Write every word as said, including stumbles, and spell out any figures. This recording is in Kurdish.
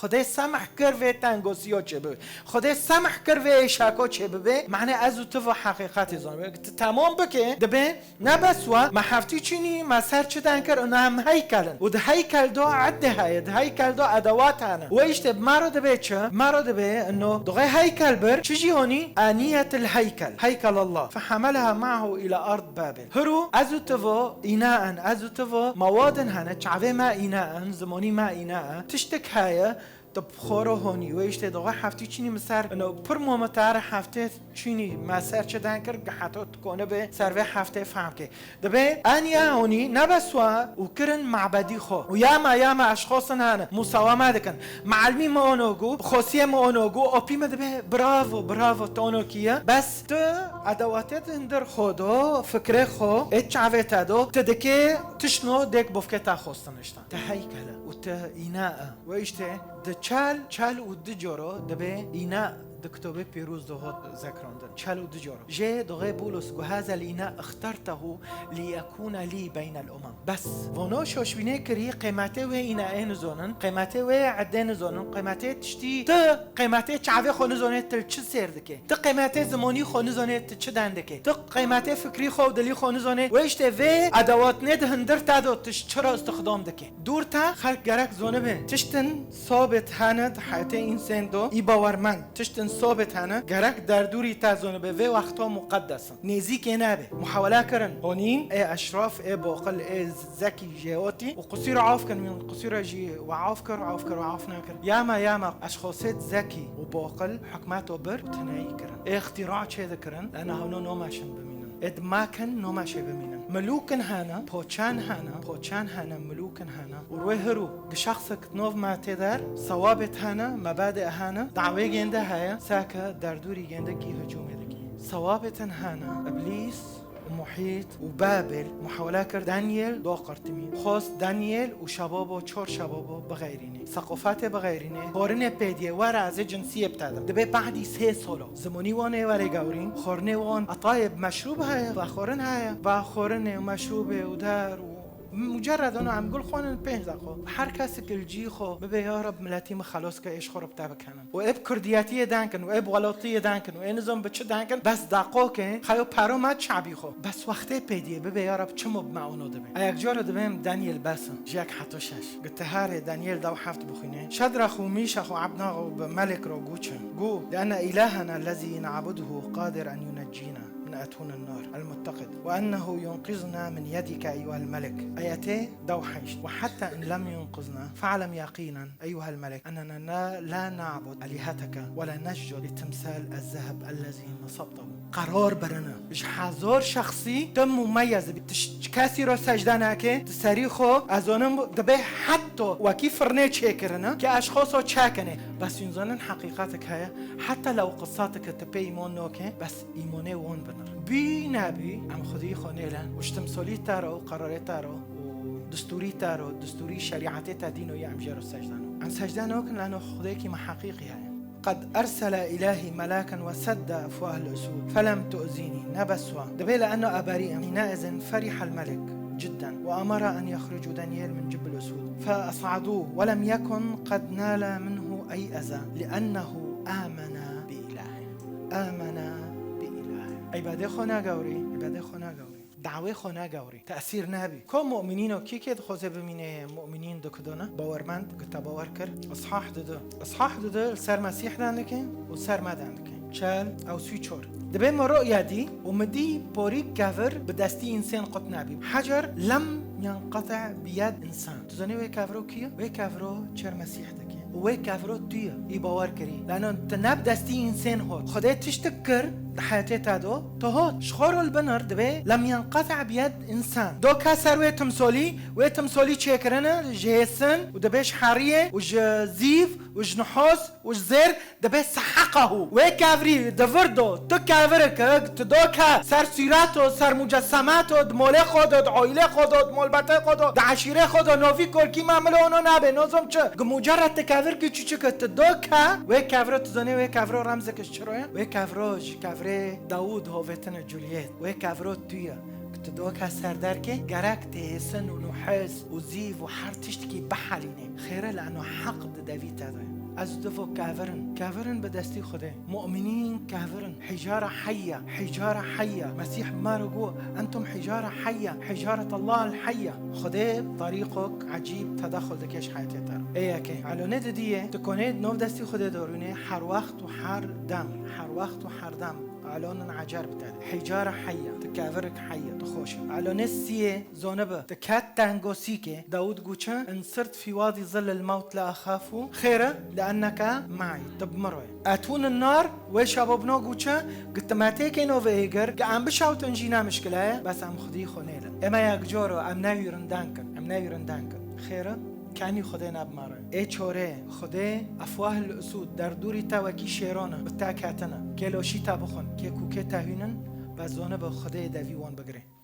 Xwedê semh kir vê tengosiyo çêbibe. Xwedê semh kir vê êşako çêbibe. Mane ez û tu va heqîqetê zanibin. Ti temam bike, dibe ne bes wa, me heftî çînî, me ser çi den kir, û ne em heykel in. Û di heykel do edde heye, di heykel do edewat hene. Wê îşte bi me re dibe çi? Bi me re dibe, ino, doxê heykel bir, çi jî honî? Aniyetil heykel. Heykel Allah. Fehemeleha ma'hu ila ard Babil. Hiru, ez û tu vo îna in, ez û tu vo mewadin hene, çavê me îna in, zimonî me îna in, tiştik heye, tu bi xwe re honî. Wê îşte doxê heftî çînî min ser, ino, pir mometar heftê çînî me ser çi den kir, gi heto tu kone be ser vê heftê fehm ke. Dibe aniya honî ne bes wa û kirin mabedî xwe. Û yama, yama eşxosin hene, musawama dikin. Mealmî me ono gu, xosiyê me ono gu, opî me dibe, bravo, bravo, te ono kiye. Bes tu edewatê di hundir xwe do, fikrê xwe, ê çavê te do, tu dikê tişno dêk bofkê te xostin işten. Te heykel e û te îna e. Wê îşte di çel, çel û du coro dibe îna di kitobê pîroz de hot zekrandin. Çel û du coro. Jê doxê Bulus gu hazel îna ixtertehu liyekûne lî beynel umem. Bes, vono şoşbînê kirî, qêmetê wê îna ê nizonin, qêmetê wê edê nizonin, qêmetê tiştî, tu qêmetê çavê xwe nizonê, tu li çi sêr dikê? Ti qêmetê zimonî xwe nizonê, ti çi den dikê? Ti qêmetê fikrî xwe û dilî xwe nizonê, wê îşte vê edewatnê di hundir te do, ti ji çi re îstixdam dikê? Dûr te xelk gerek zonibe. Tiştin sabit hene di heyetê însên do, î bawermend. Tiştin sabit hene, gerek derdûrî te zonibe, vê wexta muqeddes in. Nêzîkê nebe. Muhawela kirin. Honîn, ê eşraf, ê boqil, ê zekî, jêotî û qusîr af kin, min qusîra jî we af kir, af kir, we af nekir. Yama, yama, eşxosêt zekî û boqil hikmeto bir û tineyî kirin. Ê îxtîra çê dikirin, lena hewno nomeşin bimînin. Ê dimakin nomeşê bimînin. Milûkin hene, poçan hene, poçan hene, milûkin hene. Û rwê hirû, gi şexsik nov me tê der, sewabêt hene, mebadê hene, dawê gênde heye, seke derdûrî gênde kî hicûmê dikî. Sewabêtin hene, iblîs, Muhît û Babel muhawela kir Daniel do qirtimî. Xwest Daniel û şebabo, çor şebabo bixeyrînê. Seqofatê bixeyrînê. Xorinê pêdiyê were ez ê cinsiyê bi te dim. Dibe bahdî sê solo. Zimonî wan ê were gewrîn. Xorinê wan etayê bi meşrûb heye, vexorin heye. Vexorinê û meşrûbê û der û mucerred, ano em gul xwanin pênc deqo. Her kesik li cî xwe bibe, ya Reb, miletî min xelos ke, êş xwe re bi te bikenin. Û ê bi kurdiyetiyê denkin, û ê bi welatiyê denkin, û ê nizam bi çi denkin, bes daqokê, xeyo pero me çabî xo. Bes wextê pêdiyê bibe, ya Reb, çimo bi me ono dibe. Eyek cara dibêm Daniel besin, ji yek heto şeş. Gi teharê Daniel dew heft bixwîne. Şedrax û Mîşax û Ebnaxo bi Melik ro gû çi? Gû, "Lianne îlahena lezî na'buduhu qadir en yuneccîna min etûnin nar el-mutteqid. Ve ennehu yunqizna min yedike eyyuhel melik." Eyetê dew heşt. "Ve hatta in lem yunqizna, fe'lem yaqînen." أيها الملك، أننا لا، لا نعبد آلهتك ولا نسجد لتمثال الذهب الذي نصبته. Qerar birine. Ji hezar şexsî tu mumeyez bî. Tu ji kesî re secde neke, tu serî xwe, ez zonim, dibe heta wekî firnê çêkirine, ke eşxoso çekine. Bes hûn zanin heqîqetek heye, heta lew qisateke tu pê îmon noke, bes îmonê wan binir. Bî nebî, em xwedî xwe nêlen û ji timsolî te re û qerarê te re û distûrî te re, distûrî şerîetê te dîno ye, em jê re secde nokin. Em secde nokin, leno Xwedêkî me heqîqî heye. قد أرسل إلهي ملاكا وسد أفواه الأسود فلم تؤذيني. Ne bes wa. Dibe لأنه أبريء. حينئذ فرح الملك جدا وأمر أن يخرجوا دانيال من جب الأسود فأصعدوه ولم يكن قد نال منه أي أذى لأنه آمن بإلهه. آمن بإلهه. Îbadê xwe nagewrî, îbadê xwe nagewrî. Dawê xwe nagewrî. Tesîr nabî. Ko mu'minîno kî kê dixwaze bimîne mu'minîn dikidone? Bawermend, gi te bawer kir. Ishah dide. Ishah dide li ser Mesîh dan dike û ser me dan dike. Çel, ew sî çor. Dibe me ru'ya dî û me dî porî kevir bi destî însên qut nabî. Hecer lem yenqete bi yed însan. Tu zanî wê keviro kî ye? Wê keviro çêr Mesîh dike. Û wê keviro tu ye, î bawer kirî. Lano tu ne bi destî însên hot. Xwedê tiştik kir di heyetê te do, tu hot. Ji xwe re li binir dibe lem yenqete bi yed însan. Doka ser wê timsolî, wê timsolî çêkirine ji hêsin û dibe ji heriyê û ji zîv û ji nihoz û ji zêr. Dibe seheqehu. Wê kevirî di vir do, tu kevireke, tu doke ser sûreto, ser mucessemato, di molê xwe do, di oîlê xwe do, di molbetê xwe do, di eşîrê xwe do, novî kolkî me milo ono nabe, nozom çi. Gi mucerred tu kevir ki çiçike tu doke, wê keviro tu zanê wê keviro remzeke ji çi ro ye? Wê keviro ji kevirê Dawûd hovêtine Culiyet. Wê keviro tu ye. Tu doka serderkê gerek têsin û nuhes û zîv û her tiştikî bihelînê. Xêre li eno heq di devî te de. Ez divo kavirin. Kavirin bi destî Xwedê. Mu'minîn kavirin. Hijara heyya. Hijara heyya. Mesîh mar got, entum hijara heyya. Hijaret Allah el heyya. Xwedê tarîqok ecîb te daxil dikeş heyetê te. Ê yekê. Elonê didiyê, tu konê nov destî Xwedê dorûnê, her wext û her dem. Her wext û her dem. Alonin ecer bite. Hijara heyya. Tu kavirik heyya. Tu xweş. Elonê siyê. Zonibi, diket tengosîkê, Dawûd gûçe, in sirt fî wadî zillil mewt la axafu, xêre, li enneke maî, tu bi min re. Etûn in nar, wê şabo bino gûçe, gi timetêkê nov êgir, gi em bişawtin jî ne mişkile ye, bes em xwedî xwe nêlin. Ême yekcor o, em newîrin denkin, em newîrin denkin. Xêre, kenî Xwedê ne bi me re. Ê çorê, Xwedê, efwahil usûd, derdûrî te wekî şêron e, bi te ketine. Kê loşî te bixwin, kê kûkê te hûnin, bes zonibi Xwedê devî wan bigirê.